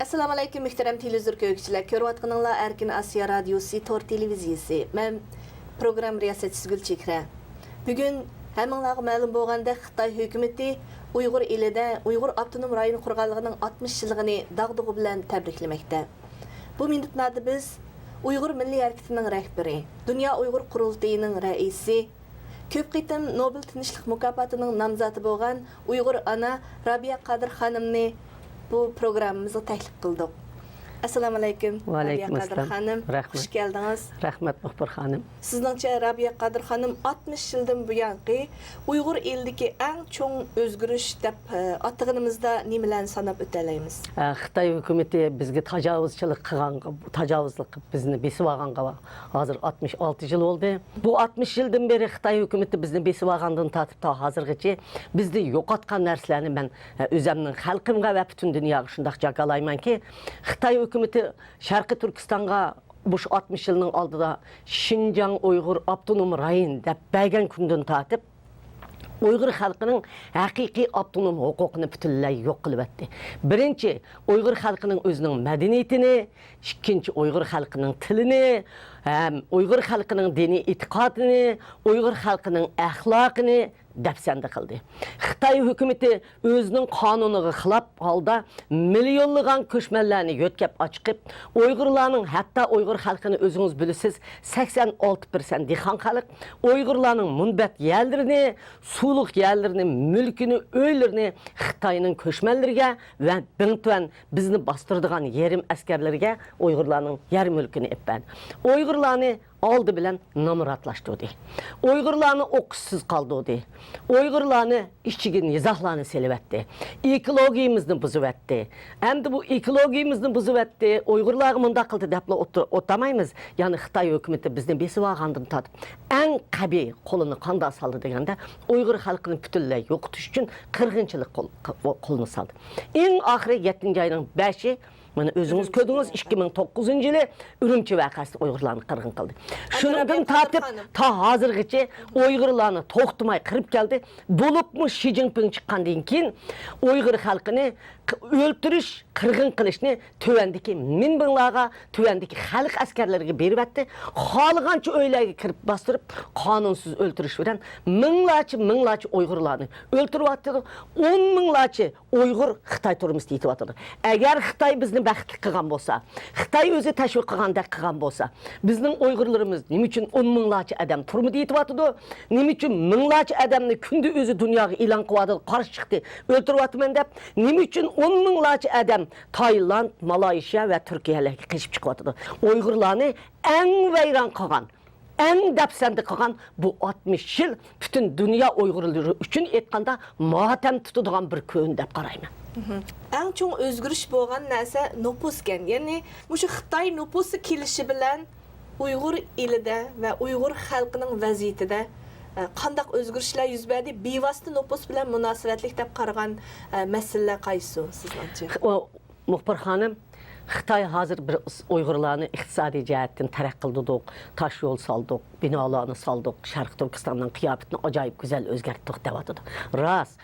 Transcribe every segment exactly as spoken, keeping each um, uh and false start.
ئەسسالامۇئەلەيكۇم، مۆھتەرەم تېلېۋىزور كۆرگۈچىلەر. كۆرۈۋاتقىنىڭلار ئەركىن ئاسىيا رادىيوسى تور تېلېۋىزىيىسى. مەن پروگرامما رىياسەتچىسى گۈلچېھرە. بۈگۈن ھەممىڭلارغا مەلۇم بولغاندەك، خىتاي ھۆكۈمىتى ئۇيغۇر ئېلىدە ئۇيغۇر ئاپتونوم رايونى قۇرغانلىقىنىڭ ئاتمىش يىللىقىنى داغدۇغا بىلەن تەبرىكلىمەكتە. بۇ مىنۇتلاردا بىز ئۇيغۇر مىللىي ھەرىكىتىنىڭ رەھبىرى، دۇنيا ئۇيغۇر قۇرۇلتىيىنىڭ رەئىسى، كۆپ قېتىم نوبېل تىنچلىق مۇكاپاتىنىڭ نامزاتى بولغان ئۇيغۇر ئانا رابىيە قادىر خانىمنى بۇ پروگراممىمىزغا تەكلىپ قىلدۇق. ئەسسالامۇئەلەيكۇم، رابىيە قادىر خانىم. رەھمەت. خۇش كەلدىڭىز. رەھمەت، مۇخبىر خانىم. سىزنىڭچە، رابىيە قادىر خانىم، ئاتمىش يىلدىن بۇيانقى ئۇيغۇر ئېلىدىكى ئەڭ چوڭ ئۆزگىرىش دەپ، ئە، ئاتىغىنىمىزدا نېمىلەرنى ساناپ ئۆتەلەيمىز؟ ئە، خىتاي ھۆكۈمىتى بىزگە تاجاۋۇزچىلىق قىلغانغا، تاجاۋۇزلۇق قىلىپ بىزنى بېسىۋالغانغا ھازىر ئاتمىش ئالتە يىل بولدى. بۇ ئاتمىش يىلدىن بېرى خىتاي ھۆكۈمىتى بىزنى بېسىۋالغاندىن تارتىپ تا ھازىرغىچە بىزدە يوقاتقان نەرسىلەرنى مەن، ئە، ئۆزەمنىڭ خەلقىمگە ۋە پۈتۈن دۇنياغا شۇنداق جاكارلايمەنكى، خىتاي ھۆكۈمىتى شەرقىي تۈركىستانغا مۇشۇ ئاتمىش يىلنىڭ ئالدىدا شىنجاڭ ئۇيغۇر ئاپتونوم رايون دەپ بەرگەن كۈندىن تارتىپ، ئۇيغۇر خەلقىنىڭ ھەقىقىي ئاپتونوم ھوقۇقىنى پۈتۈنلەي يوق قىلىۋەتتى. بىرىنچى، ئۇيغۇر خەلقىنىڭ ئۆزىنىڭ مەدەنىيىتىنى، ئىككىنچى، ئۇيغۇر خەلقىنىڭ تىلىنى ھەم ئۇيغۇر خەلقىنىڭ دىنىي ئېتىقادىنى، ئۇيغۇر خەلقىنىڭ ئەخلاقىنى دەپسەندە قىلدى. خىتاي ھۆكۈمىتى ئۆزىنىڭ قانۇنىغا خىلاپ ھالدا مىليونلىغان كۆچمەنلەرنى يۆتكەپ ئاچىقىپ، ئۇيغۇرلارنىڭ، ھەتتا ئۇيغۇر خەلقىنى ئۆزىڭىز بىلىسىز، سەكسەن ئالتە پىرسەنت دېھقان خەلق، ئۇيغۇرلارنىڭ مۇنبەت يەرلىرىنى، سۇلۇق يەرلىرىنى، مۈلكىنى، ئۆيلىرىنى خىتاينىڭ كۆچمەنلىرىگە ۋە بىڭتۈەن بىزنى باستۇرىدىغان يېرىم ئەسكەرلىرىگە ئۇيغۇرلارنىڭ يەر مۈلكىنى ئېلىپ بەردى. ئۇيغۇرلارنى ئالدى بىلەن نامراتلاشتۇردى. ئۇيغۇرلارنى ئوقۇشسىز قالدۇردى. ئۇيغۇرلارنى ئىچىگە نىزاھلارنى سېلىۋەتتى. ئېكولوگىيىمىزنى بۇزۇۋەتتى. ئەمدى بۇ ئېكولوگىيىمىزنى بۇزۇۋەتتى، ئۇيغۇرلارغا مۇنداق قىلدى دەپلا ئوتتۇرا ئوتامايمىز. يەنى خىتاي ھۆكۈمىتى بىزنى بېسىۋالغاندىن تارتىپ ئەڭ قەبىھ قولىنى قانداق سالدى دېگەندە، ئۇيغۇر خەلقىنى پۈتۈنلەي يوقىتىش ئۈچۈن قىرغىنچىلىق قول-، قولىنى سالدى. ئەڭ ئاخىرى يەتتىنچى ئاينىڭ بەشى، مانا ئۆزىڭىز كۆردىڭىز، ئىككى مىڭ توققۇزىنچى يىلى ئۈرۈمچى ۋەقەسىدە ئۇيغۇرلارنى قىرغىن قىلدى. شۇنىڭدىن تارتىپ تا ھازىرغىچە ئۇيغۇرلارنى توختىماي قىرىپ كەلدى. بولۇپمۇ شى جىنپىڭ چىققاندىن كېيىن ئۇيغۇر خەلقىنى ئۆلتۈرۈش، قىرغىن قىلىشنى تۆۋەندىكى مىنبىڭلارغا، تۆۋەندىكى خەلق ئەسكەرلىرىگە بېرىۋەتتى. خالىغانچە ئۆيلەرگە كىرىپ باستۇرۇپ، قانۇنسىز ئۆلتۈرۈش بىلەن مىڭلارچە، مىڭلارچە ئۇيغۇرلارنى ئۆلتۈرۈۋاتىدۇ. ئون مىڭلارچە ئۇيغۇر خىتاي تۈرمىسىدە يېتىۋاتىدۇ. ئەگەر خىتاي بىزنى بەختلىك قىلغان بولسا، خىتاي ئۆزى تەشۋىق قىلغاندەك قىلغان بولسا، بىزنىڭ ئۇيغۇرلىرىمىز نېمە ئۈچۈن ئون مىڭلارچە ئادەم تۈرمىدە يېتىۋاتىدۇ؟ نېمە ئۈچۈن مىڭلارچە ئادەمنى كۈندە ئۆزى دۇنياغا ئېلان قىلىۋاتىدۇ، قارشى چىقتى، ئۆلتۈرۈۋاتىمەن دەپ؟ نېمە ئۈچۈن ئون مىڭلارچە ئادەم تايلاند، مالايشىيا ۋە تۈركىيەلەرگە قېچىپ چىقىۋاتىدۇ؟ ئۇيغۇرلارنى ئەڭ ۋەيران قىلغان، ئەڭ دەپسەندە قىلغان بۇ ئاتمىش يىل پۈتۈن دۇنيا ئۇيغۇرلىرى ئۈچۈن ئېيتقاندا ماتەم تۇتىدىغان بىر كۈن دەپ قارايمەن. مهم. ئەڭ چوڭ ئۆزگىرىش بولغان نەرسە نوپۇسكەن. يەنى مۇشۇ خىتاي نوپۇسى كېلىشى بىلەن ئۇيغۇر ئېلىدە ۋە ئۇيغۇر خەلقىنىڭ ۋەزىيىتىدە، ئە، قانداق ئۆزگىرىشلەر يۈز بەردى؟ بىۋاسىتە نوپۇس بىلەن مۇناسىۋەتلىك دەپ قارىغان، ئە، مەسىلىلەر قايسى سىزنىڭچە؟ ئۇ، مۇخبىر خانىم، خىتاي ھازىر بىر ئۇيغۇرلارنى ئىقتىسادىي جەھەتتىن تەرەققىي قىلدۇردۇق، تاش يول سالدۇق، بىنالارنى سالدۇق، شەرقىي تۈركىستاننىڭ قىياپىتىنى ئاجايىپ گۈزەل ئۆزگەرتتۇق دەۋاتىدۇ. راست،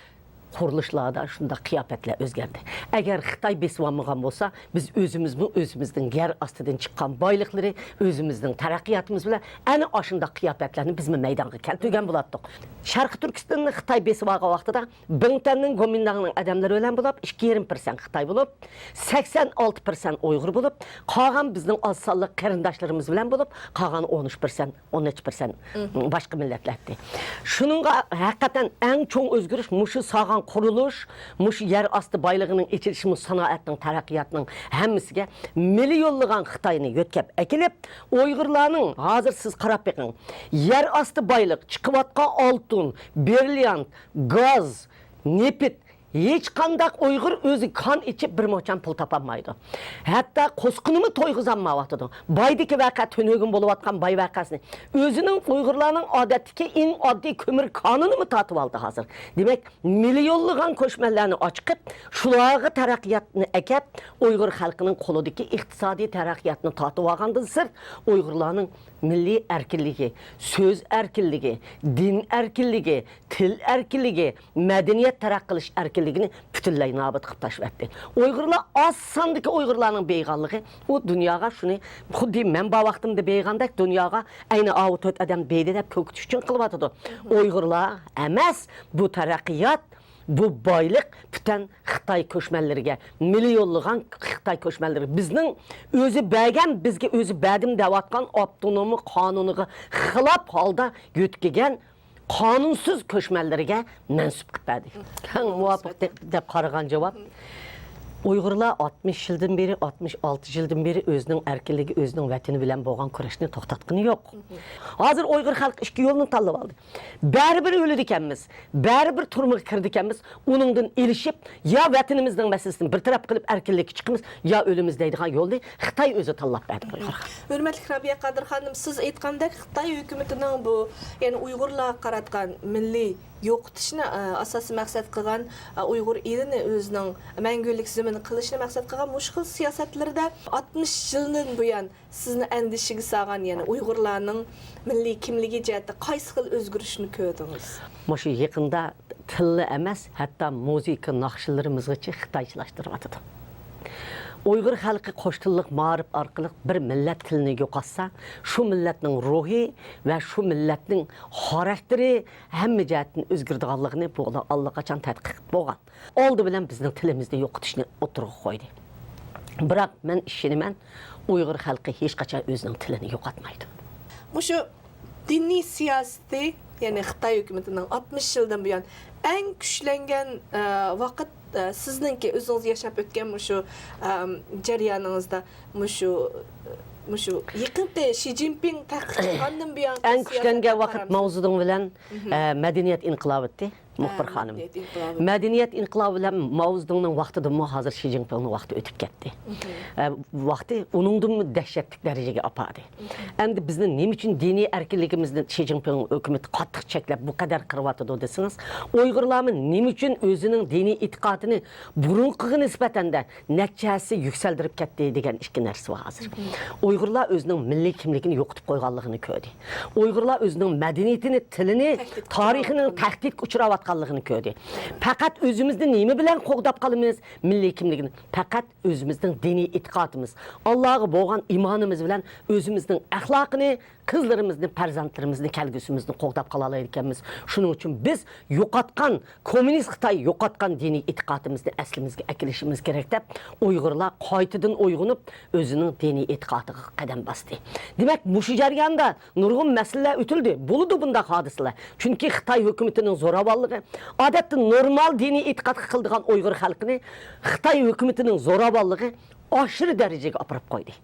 قۇرۇلۇشلاردا شۇنداق قىياپەتلەر ئۆزگەردى. ئەگەر خىتاي بېسىۋالمىغان بولسا، بىز ئۆزىمىزمۇ ئۆزىمىزنىڭ يەر ئاستىدىن چىققان بايلىقلىرى، ئۆزىمىزنىڭ تەرەققىياتىمىز بىلەن ئەنە ئاشۇنداق قىياپەتلەرنى بىزمۇ مەيدانغا كەلتۈرگەن بولاتتۇق. شەرقىي تۈركىستاننى خىتاي بېسىۋالغان ۋاقتىدا بىڭتۈەننىڭ، گومىنداڭنىڭ ئادەملىرى بىلەن بولۇپ، ئىككى يېرىم پىرسەنت خىتاي بولۇپ، سەكسەن ئالتە پىرسەنت ئۇيغۇر بولۇپ، قالغان بىزنىڭ ئاز سانلىق قېرىنداشلىرىمىز بىلەن بولۇپ، قالغان ئون ئۈچ پىرسەنت، ئون نەچچە پىرسەنت باشقا مىللەتلەردە. شۇنىڭغا ھەقىقەتەن ئەڭ چوڭ ئۆزگىرىش مۇشۇ سالغان قۇرۇلۇش، مۇشۇ يەر ئاستى بايلىقىنىڭ ئېچىلىشى، مۇشۇ سانائەتنىڭ تەرەققىياتىنىڭ ھەممىسىگە مىليونلىغان خىتاينى يۆتكەپ ئەكېلىپ، ئۇيغۇرلارنىڭ، ھازىر سىز قاراپ بېقىڭ، يەر ئاستى بايلىق، چىقىۋاتقان ئالتۇن، برىليانت، گاز، نېفىت، ھېچقانداق ئۇيغۇر ئۆزى كان ئىچىپ بىر موچەن پۇل تاپالمايدۇ. ھەتتا قوسقىنىمۇ تويغۇزالمايۋاتىدۇ. بايدىكى ۋەقە، تۈنۈگۈن بولۇۋاتقان باي ۋەقەسىنى. ئۆزىنىڭ ئۇيغۇرلارنىڭ ئادەتتىكى ئەڭ ئاددىي كۆمۈر كانىنىمۇ تارتىۋالدى ھازىر. دېمەك، مىليونلىغان كۆچمەنلەرنى ئاچىقىپ، شۇلارغا تەرەققىياتنى ئەكەپ، ئۇيغۇر خەلقىنىڭ قولىدىكى ئىقتىسادىي تەرەققىياتنى تارتىۋالغاندىن سىرت، ئۇيغۇرلارنىڭ مىللىي ئەركىنلىكى، سۆز ئەركىنلىكى، دىن ئەركىنلىكى، تىل ئەركىنلىكى، مەدەنىيەت تەرەققىي قىلىش ئەركىنلىكىنى پۈتۈنلەي نابۇت قىلىپ تاشلىۋەتتى. ئۇيغۇرلار، ئاز ساندىكى ئۇيغۇرلارنىڭ بېيىغانلىقى، ئۇ دۇنياغا شۇنى خۇددى مەن بار ۋاقتىمدا بېيىغاندەك دۇنياغا ئەينى ئاۋۇ تۆت ئادەم بېيىدى دەپ كۆرسىتىش ئۈچۈن قىلىۋاتىدۇ. ئۇيغۇرلار ئەمەس، بۇ تەرەققىيات، بۇ بايلىق پۈتۈن خىتاي كۆچمەنلىرىگە، مىليونلىغان خىتاي كۆچمەنلىرى، بىزنىڭ ئۆزى بەرگەن، بىزگە ئۆزى بەردىم دەۋاتقان ئاپتونومىيە قانۇنىغا خىلاپ ھالدا يۆتكىگەن قانۇنسىز كۆچمەنلىرىگە مەنسۇپ قىلىپ بەردى. ئەڭ مۇۋاپىق دەپ، دەپ قارىغان جاۋاب، ئۇيغۇرلار ئاتمىش يىلدىن بېرى، ئاتمىش ئالتە يىلدىن بېرى ئۆزىنىڭ ئەركىنلىكى، ئۆزىنىڭ ۋەتىنى بىلەن بولغان كۈرەشنى توختاتقىنى يوق. ھازىر ئۇيغۇر خەلقى ئىككى يولنى تاللىۋالدى. بەرىبىر ئۆلىدىكەنمىز، بەرىبىر تۈرمىگە كىرىدىكەنمىز، ئۇنىڭدىن ئېلىشىپ، يا ۋەتىنىمىزنىڭ مەسىلىسىنى بىر تەرەپ قىلىپ ئەركىنلىككە چىقىمىز، يا ئۆلىمىز دەيدىغان يولنى خىتاي ئۆزى تاللاپ بەردى ئۇيغۇرغا. ھۆرمەتلىك رابىيە قادىر خانىم، سىز ئېيتقاندەك خىتاي ھۆكۈمىتىنىڭ بۇ، يەنى ئۇيغۇرلارغا قاراتقان مىللىي يوقىتىشنى، ئە، ئاساسىي مەقسەت قىلغان، ئە، ئۇيغۇر ئېلىنى ئۆزىنىڭ مەڭگۈلۈك زېمىنى قىلىشنى مەقسەت قىلغان مۇشۇ خىل سىياسەتلىرىدە ئاتمىش يىلدىن بۇيان سىزنى ئەندىشىگە سالغان، يەنى ئۇيغۇرلارنىڭ مىللىي كىملىكى جەھەتتە قايسى خىل ئۆزگىرىشنى كۆردىڭىز؟ مۇشۇ يېقىندا تىللا ئەمەس، ھەتتا مۇزىكا ناخشىلىرىمىزغىچە خىتايچىلاشتۇرۇۋاتىدۇ. ئۇيغۇر خەلقى قوش تىللىق مائارىپ ئارقىلىق بىر مىللەت تىلىنى يوقاتسا، شۇ مىللەتنىڭ روھى ۋە شۇ مىللەتنىڭ خاراكتېرى ھەممە جەھەتتىن ئۆزگىرىدىغانلىقىنى بۇلار ئاللىقاچان تەتقىق قىلىپ بولغان. ئالدى بىلەن بىزنىڭ تىلىمىزنى يوقىتىشنى ئوتتۇرىغا قويدى. بىراق مەن ئىشىنىمەن، ئۇيغۇر خەلقى ھېچقاچان ئۆزىنىڭ تىلىنى يوقاتمايدۇ. مۇشۇ دىنىي سىياسىتى، يەنى خىتاي ھۆكۈمىتىنىڭ ئاتمىش يىلدىن بۇيان ئەڭ كۈچلەنگەن، ئە، ۋاقىت، ئە، سىزنىڭكى ئۆزىڭىز ياشاپ ئۆتكەن مۇشۇ، ئەم، جەريانىڭىزدا مۇشۇ، مۇشۇ يېقىنقى شى جىنپىڭ تەختكە چىققاندىن بۇيانقى ئەڭ كۈچلەنگەن ۋاقىت ماۋزېدۇڭ بىلەن، ئە، مەدەنىيەت ئىنقىلابى ئىدى. مۇخبىر خانىم. مەدەنىيەت ئىنقىلابى. مەدەنىيەت ئىنقىلابى بىلەن ماۋزېدۇڭنىڭ ۋاقتىدىنمۇ ھازىر شى جىنپىڭنىڭ ۋاقتى ئۆتۈپ كەتتى. ئە، ۋاقتى ئۇنىڭدىنمۇ دەھشەتلىك دەرىجىگە ئاپاردى. ئەمدى بىزنى نېمە ئۈچۈن دىنىي ئەركىنلىكىمىزنى شى جىنپىڭ ھۆكۈمىتى قاتتىق چەكلەپ، بۇ قەدەر قىرىۋاتىدۇ دېسىڭىز، ئۇيغۇرلارمۇ نېمە ئۈچۈن ئۆزىنىڭ دىنىي ئېتىقادىنى بۇرۇنقىغا نىسبەتەن-دە نەچچە ھەسسە يۈكسەلدۈرۈپ كەتتى دېگەن ئىككى نەرسە بار ھازىر. ئۇيغۇرلار ئۆزىنىڭ مىللىي كىملىكىنى يوقىتىپ قويغانلىقىنى كۆردى. ئۇيغۇرلار ئۆزىنىڭ مەدەنىيىتىنى، تىلىنى، تارىخىنىڭ تەھدىتكە ئۇچراۋاتقانلىقىنى كۆردى. پەقەت ئۆزىمىزنى نېمە بىلەن قوغداپ قالىمىز؟ مىللىي كىملىكنى. پەقەت ئۆزىمىزنىڭ دىنىي ئېتىقادىمىز، ئاللاغا بولغان ئىمانىمىز بىلەن ئۆزىمىزنىڭ ئەخلاقىنى، قىزلىرىمىزنى، پەرزەنتلىرىمىزنى، كەلگۈسىمىزنى قوغداپ قالالايدىكەنمىز. شۇنىڭ ئۈچۈن بىز يوقاتقان، كوممۇنىست خىتاي يوقاتقان دىنىي ئېتىقادىمىزنى ئەسلىمىزگە ئەكېلىشىمىز كېرەك دەپ، ئۇيغۇرلار قايتىدىن ئويغىنىپ، ئۆزىنىڭ دىنىي ئېتىقادىغا قەدەم باستى. دېمەك، مۇشۇ جەرياندا نۇرغۇن مەسىلىلەر ئۆتۈلدى. بولىدۇ بۇنداق ھادىسىلەر. چۈنكى خىتاي ھۆكۈمىتىنىڭ زوراۋانلىقى، ئادەتتە نورمال دىنىي ئېتىقادقا قىلىدىغان ئۇيغۇر خەلقىنى خىتاي ھۆكۈمىتىنىڭ زوراۋانلىقى ئاشۇرى دەرىجىگە ئاپىرىپ قويدى.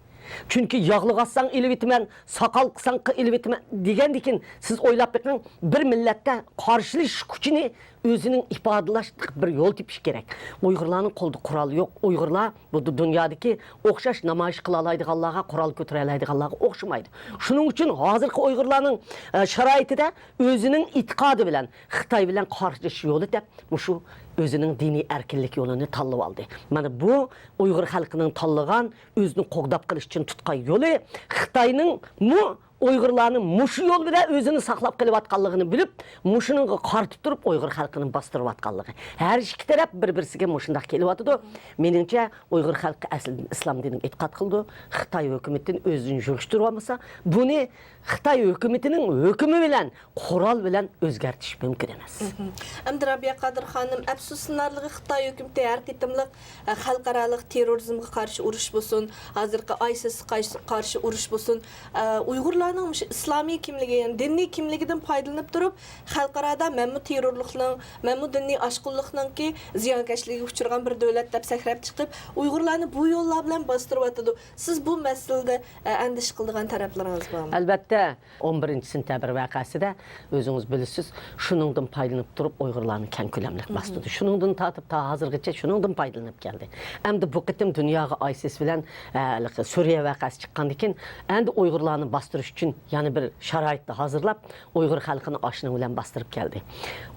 چۈنكى ياغلىق ئاتساڭ ئېلىۋېتىمەن، ساقال قىلساڭ ئېلىۋېتىمەن دېگەندىكىن، سىز ئويلاپ بېقىڭ، بىر مىللەتتە قارشىلىشىش كۈچىنى ئۆزىنىڭ ئىپادىلەش بىر يول تېپىش كېرەك. ئۇيغۇرلارنىڭ قولىدا قورال يوق. ئۇيغۇرلار بۇ دۇ-، دۇنيادىكى ئوخشاش نامايىش قىلالايدىغانلارغا، قورال كۆتۈرەلەيدىغانلارغا ئوخشىمايدۇ. شۇنىڭ ئۈچۈن ھازىرقى ئۇيغۇرلارنىڭ، ئە، شارائىتىدا ئۆزىنىڭ ئېتىقادى بىلەن خىتاي بىلەن قارشىلىشىش يولى دەپ مۇشۇ ئۆزىنىڭ دىنىي ئەركىنلىك يولىنى تاللىۋالدى. مانا بۇ ئۇيغۇر خەلقىنىڭ تاللىغان، ئۆزىنى قوغداپ قېلىش ئۈچۈن تۇتقان يولى. خىتاينىڭمۇ ئۇيغۇرلارنى مۇشۇ يول بىلەن ئۆزىنى ساقلاپ قېلىۋاتقانلىقىنى بىلىپ، مۇشۇنىڭغا قارىتىپ تۇرۇپ ئۇيغۇر خەلقىنى باستۇرۇۋاتقانلىقى. ھەر ئىككى تەرەپ بىر-بىرسىگە مۇشۇنداق كېلىۋاتىدۇ. مېنىڭچە، ئۇيغۇر خەلقى ئەسلىدىن ئىسلام دىنىغا ئېتىقاد قىلىدۇ. خىتاي ھۆكۈمىتىدىن ئۆزىنى يىغىشتۇرۇۋالمىسا، بۇنى خىتاي ھۆكۈمىتىنىڭ ھۆكۈمى بىلەن، قورال بىلەن ئۆزگەرتىش مۇمكىن ئەمەس. مھم. ئەمدى رابىيە قادىر خانىم، ئەپسۇسلىنارلىقى، خىتاي ھۆكۈمىتى ھەر قېتىملىق، ئە، خەلقئارالىق تېررورىزمغا قارشى ئۇرۇش بولسۇن، ھازىرقى ئايسىسقا قارشى، قارشى ئۇرۇش بولسۇن، ئە، ئۇيغۇرلارنىڭ مۇشۇ ئىسلامىي كىملىكى، يەنى دىنىي كىملىكىدىن پايدىلىنىپ تۇرۇپ، خەلقئارادا مەنمۇ تېررورلۇقنىڭ، مەنمۇ دىنىي ئاشقۇنلۇقنىڭكى زىيانكەشلىكىگە ئۇچرىغان بىر دۆلەت دەپ سەكرەپ چىقىپ، ئۇيغۇرلارنى بۇ يوللار بىلەن باستۇرۇۋاتىدۇ. سىز بۇ مەسىلىدە، ئە، ئەندىشە قىلىدىغان تەرەپلىرىڭىز بارمۇ؟ ئەلۋەتتە، ئون بىرىنچى سېنتەبىر ۋەقەسىدە ئۆزىڭىز بىلىسىز، شۇنىڭدىن پايدىلىنىپ تۇرۇپ ئۇيغۇرلارنى كەڭ كۆلەملىك مھم. باستۇردى. شۇنىڭدىن تارتىپ تا ھازىرغىچە شۇنىڭدىن پايدىلىنىپ كەلدى. ئەمدى بۇ قېتىم دۇنياغا ئايسىس بىلەن، ئە، ھېلىقى سۈرىيە ۋەقەسى چىققاندىن كېيىن، ئەمدى ئۇيغۇرلارنى باستۇرۇش ئۈچۈن يەنە بىر شارائىتنى ھازىرلاپ، ئۇيغۇر خەلقىنى ئاشۇنىڭ بىلەن باستۇرۇپ كەلدى.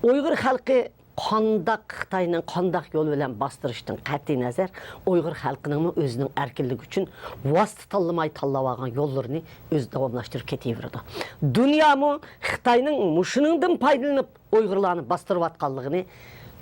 ئۇيغۇر خەلقى قانداق خىتاينىڭ قانداق يول بىلەن باستۇرۇشىدىن قەتئىينەزەر، ئۇيغۇر خەلقىنىڭمۇ ئۆزىنىڭ ئەركىنلىكى ئۈچۈن ۋاسىتە تاللىماي تاللاۋالغان يوللىرىنى ئۆزى داۋاملاشتۇرۇپ كېتىۋېرىدۇ. دۇنيامۇ خىتاينىڭ مۇشۇنىڭدىن پايدىلىنىپ ئۇيغۇرلارنى باستۇرۇۋاتقانلىقىنى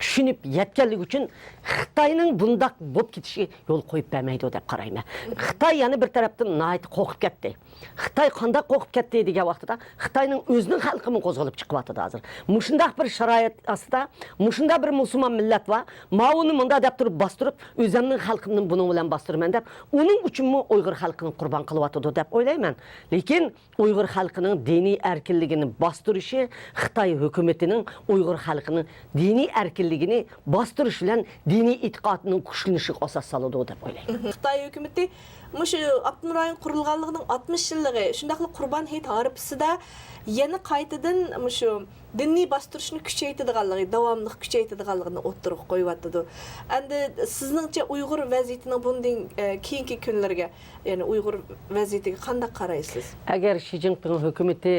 چۈشىنىپ يەتكەنلىكى ئۈچۈن خىتاينىڭ بۇنداق بولۇپ كېتىشىگە يول قويۇپ بەرمەيدۇ دەپ قارايمەن. خىتاي يەنە بىر تەرەپتىن ناھايىتى قورقۇپ كەتتى. خىتاي قانداق قورقۇپ كەتتى دېگەن ۋاقتىدا، خىتاينىڭ ئۆزىنىڭ خەلقىمۇ قوزغىلىپ چىقىۋاتىدۇ ھازىر. مۇشۇنداق بىر شارائىت ئاستىدا، مۇشۇنداق بىر مۇسۇلمان مىللەت بار، ماۋۇنى مۇنداق دەپ تۇرۇپ باستۇرۇپ، ئۆزەمنىڭ خەلقىمنى بۇنىڭ بىلەن باستۇرىمەن دەپ، ئۇنىڭ ئۈچۈنمۇ ئۇيغۇر خەلقىنى قۇربان قىلىۋاتىدۇ دەپ ئويلايمەن. لېكىن ئۇيغۇر خەلقىنىڭ دىنىي ئەركىنلىكىنى باستۇرۇشى خىتاي ھۆكۈمىتىنىڭ ئۇيغۇر خەلقىنىڭ دىنىي ئەركىنلىكىنى باستۇرۇش بىلەن دىنىي ئېتىقادىنىڭ كۈچلىنىشىگە ئاساس سالىدۇ دەپ ئويلايمەن. خىتاي ھۆكۈمىتى مۇشۇ ئاپتونوم رايون قۇرۇلغانلىقىنىڭ ئاتمىش يىللىقى، شۇنداقلا قۇربان ھېيت ھارپىسىدا يەنە قايتىدىن مۇشۇ دىنىي باستۇرۇشنى كۈچەيتىدىغانلىقى، داۋاملىق كۈچەيتىدىغانلىقىنى ئوتتۇرىغا قويۇۋاتىدۇ. ئەمدى سىزنىڭچە ئۇيغۇر ۋەزىيىتىنىڭ بۇندىن، ئە، كېيىنكى كۈنلىرىگە، يەنى ئۇيغۇر ۋەزىيىتىگە قانداق قارايسىز؟ ئەگەر شى جىنپىڭ ھۆكۈمىتى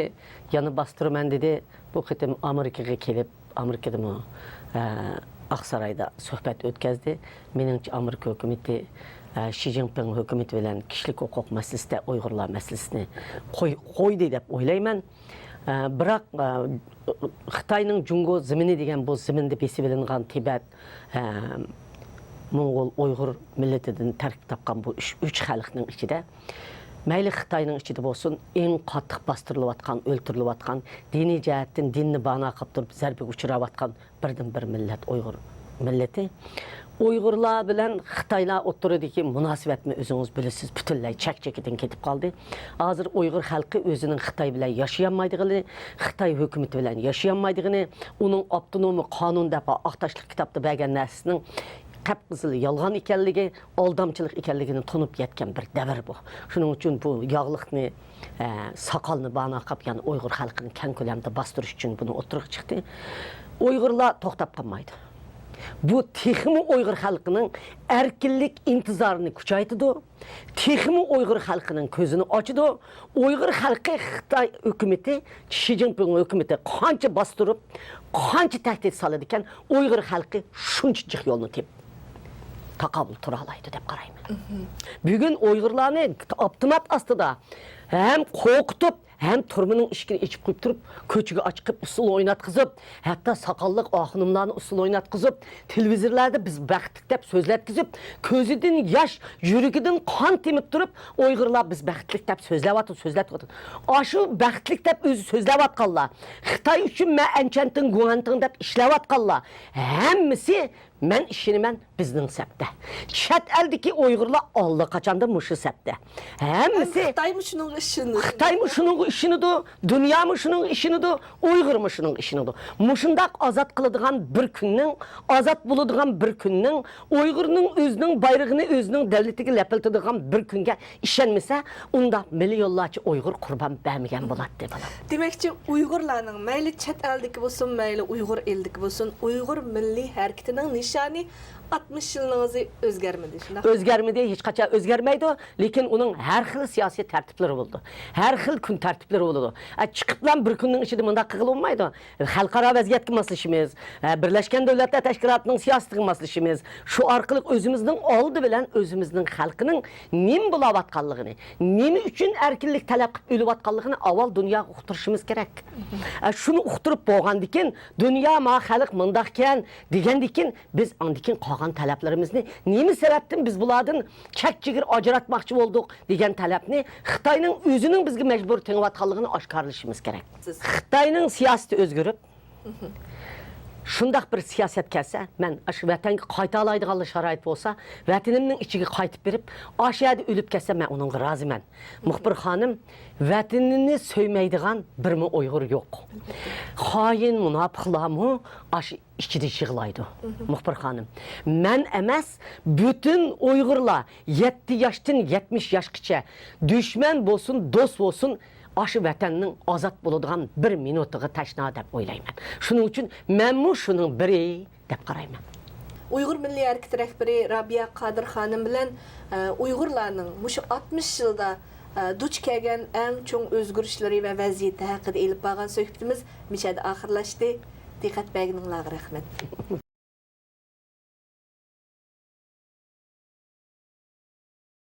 يەنە باستۇرىمەن دېدى، بۇ قېتىم ئامېرىكىغا كېلىپ، ئامېرىكىدىمۇ، ئە، ئاقسارايدا سۆھبەت ئۆتكەزدى. مېنىڭچە، ئامېرىكا ھۆكۈمىتى، ئە، شى جىنپىڭ ھۆكۈمىتى بىلەن كىشىلىك ھوقۇق مەسىلىسىدە ئۇيغۇرلار مەسىلىسىنى قوي-، قويدى دەپ ئويلايمەن. ئە، بىراق، ئە، خىتاينىڭ جۇڭگو زېمىنى دېگەن بۇ زېمىندا بېسىۋېلىنغان تىبەت، ئە، موڭغۇل، ئۇيغۇر مىللىتىدىن تەركىب تاپقان بۇ ئۈچ، ئۈچ خەلقنىڭ ئىچىدە، مەيلى خىتاينىڭ ئىچىدە بولسۇن، ئەڭ قاتتىق باستۇرۇلۇۋاتقان، ئۆلتۈرۈلۈۋاتقان، دىنىي جەھەتتىن دىننى بانا قىلىپ تۇرۇپ زەربىگە ئۇچراۋاتقان بىردىنبىر مىللەت ئۇيغۇر مىللىتى. ئۇيغۇرلار بىلەن خىتايلار ئوتتۇرىدىكى مۇناسىۋەتنى ئۆزىڭىز بىلىسىز، پۈتۈنلەي چەك-چېكىدىن كېتىپ قالدى. ھازىر ئۇيغۇر خەلقى ئۆزىنىڭ خىتاي بىلەن ياشىيالمايدىغىنى، خىتاي ھۆكۈمىتى بىلەن ياشىيالمايدىغىنى، ئۇنىڭ ئاپتونومىي قانۇن دەپ ئاق تاشلىق كىتابتا بەرگەن نەرسىسىنىڭ قەپقىزىل يالغان ئىكەنلىكى، ئالدامچىلىق ئىكەنلىكىنى تونۇپ يەتكەن بىر دەۋر بۇ. شۇنىڭ ئۈچۈن بۇ ياغلىقنى، ئە، ساقالنى بانا قىلىپ، يەنە ئۇيغۇر خەلقىنى كەڭ كۆلەمدە باستۇرۇش ئۈچۈن بۇنى ئوتتۇرىغا چىقتى. ئۇيغۇرلار توختاپ قالمايدۇ. بۇ تېخىمۇ ئۇيغۇر خەلقىنىڭ ئەركىنلىك ئىنتىزارىنى كۈچەيتىدۇ، تېخىمۇ ئۇيغۇر خەلقىنىڭ كۆزىنى ئاچىدۇ. ئۇيغۇر خەلقى خىتاي ھۆكۈمىتى، شى جىنپىڭ ھۆكۈمىتى قانچە باستۇرۇپ، قانچە تەھدىت سالىدىكەن، ئۇيغۇر خەلقى شۇنچە جىق يولنى تېپىپ تاقابىل تۇرالايدۇ دەپ قارايمەن. بۈگۈن ئۇيغۇرلارنى ئاپتومات ئاستىدا ھەم قورقۇتۇپ، ھەم تۈرمىنىڭ ئىشىكىنى ئېچىپ قويۇپ تۇرۇپ، كوچىغا چىقىپ ئۇسسۇل ئويناتقۇزۇپ، ھەتتا ساقاللىق ئاخۇنۇملارنى ئۇسسۇل ئويناتقۇزۇپ، تېلېۋىزورلاردا بىز بەختلىك دەپ سۆزلەتكۈزۈپ، كۆزىدىن ياش، يۈرىكىدىن قان تېمىپ تۇرۇپ، ئۇيغۇرلار بىز بەختلىك دەپ سۆزلەۋاتىدۇ، سۆزلەۋاتىدۇ. ئاشۇ بەختلىك دەپ ئۆزى سۆزلەۋاتقانلار، خىتاي ئۈچۈن مەن ئەنچەنتىڭ، گۇڭئەنتىڭ دەپ ئىشلەۋاتقانلار ھەممىسى، مەن ئىشىنىمەن، بىزنىڭ سەپتە. چەت ئەلدىكى ئۇيغۇرلار ئاللىقاچاندىن مۇشۇ سەپتە. ھەممىسى خىتايمۇ شۇنىڭغا ئىشىنىدۇ. خىتايمۇ شۇنىڭغا ئىشىنىدۇ، دۇنيامۇ شۇنىڭغا ئىشىنىدۇ، ئۇيغۇرمۇ شۇنىڭغا ئىشىنىدۇ. مۇشۇنداق ئازاد قىلىدىغان بىر كۈننىڭ، ئازاد بولىدىغان بىر كۈننىڭ، ئۇيغۇرنىڭ ئۆزىنىڭ بايرىقىنى ئۆزىنىڭ دەۋلىتىگە لەپىلدىتىدىغان بىر كۈنگە ئىشەنمىسە، ئۇنداق مىليونلارچە ئۇيغۇر قۇربان بەرمىگەن بولاتتى، بالام. دېمەكچى، ئۇيغۇرلارنىڭ، مەيلى چەت ئەلدىكى بولسۇن، مەيلى ئۇيغۇر ئېلىدىكى بولسۇن، ئۇيغۇر مىللىي ھەرىكىتىنىڭ نىشانى ئاتمىش يىلنىڭ ئۆزى ئۆزگەرمىدى، شۇنداقمۇ؟ ئۆزگەرمىدى، ھېچقاچان ئۆزگەرمەيدۇ. لېكىن ئۇنىڭ ھەر خىل سىياسىي تەرتىپلىرى بولىدۇ. ھەر خىل كۈن تەرتىپلىرى بولىدۇ. ئە، چىقىپلا بىر كۈننىڭ ئىچىدە مۇنداق قىلغىلى بولمايدۇ. خەلقئارا ۋەزىيەتكە ماسلىشىمىز، ھە، بىرلەشكەن دۆلەتلەر تەشكىلاتىنىڭ سىياسىتىگە ماسلىشىمىز، شۇ ئارقىلىق ئۆزىمىزنىڭ ئالدى بىلەن ئۆزىمىزنىڭ خەلقىنىڭ نېمە بولاۋاتقانلىقىنى، نېمە ئۈچۈن ئەركىنلىك تەلەپ قىلىپ ئۆلۈۋاتقانلىقىنى ئاۋۋال دۇنياغا ئۇقتۇرۇشىمىز كېرەك. ئە، شۇنى ئۇقتۇرۇپ بولغاندىن كېيىن، دۇنيا، ما خەلق مۇنداقكەن دېگەندىن كېيىن، بىز ئاندىن كېيىن قالغان تەلەپلىرىمىزنى، نېمە سەۋەبتىن بىز بۇلاردىن چەك چېگرا ئاجراتماقچى بولدۇق دېگەن تەلەپنى، خىتاينىڭ ئۆزىنىڭ بىزگە مەجبۇر تېڭىۋاتقانلىقىنى ئاشكارىلىشىمىز كېرەك. خىتاينىڭ سىياسىتى ئۆزگىرىپ، شۇنداق بىر سىياسەت كەلسە، مەن ئاشۇ ۋەتەنگە قايتالايدىغانلا شارائىت بولسا، ۋەتىنىمنىڭ ئىچىگە قايتىپ بېرىپ، ئاشۇ يەردە ئۆلۈپ كەتسەم، مەن ئۇنىڭغا رازىمەن. مۇخبىر خانىم، ۋەتىنىنى سۆيمەيدىغان بىرمۇ ئۇيغۇر يوق. خائىن مۇناپىقلارمۇ ئاشۇ ئىچىدە يىغلايدۇ. مۇخبىر خانىم، مەن ئەمەس، پۈتۈن ئۇيغۇرلار، يەتتە ياشتىن يەتمىش ياشقىچە، دۈشمەن بولسۇن، دوست بولسۇن، ئاشۇ ۋەتەننىڭ ئازاد بولىدىغان بىر مىنۇتىغا تەشنا دەپ ئويلايمەن. شۇنىڭ ئۈچۈن مەنمۇ شۇنىڭ بىرى دەپ قارايمەن. ئۇيغۇر مىللىي ھەرىكىتى رەھبىرى رابىيە قادىر خانىم بىلەن، ئە، ئۇيغۇرلارنىڭ مۇشۇ ئاتمىش يىلدا، ئە، دۇچ كەلگەن ئەڭ چوڭ ئۆزگىرىشلىرى ۋە ۋەزىيىتى ھەققىدە ئېلىپ بارغان سۆھبىتىمىز مىشەدە ئاخىرلاشتى. دىققەت بەرگىنىڭلارغا رەھمەت.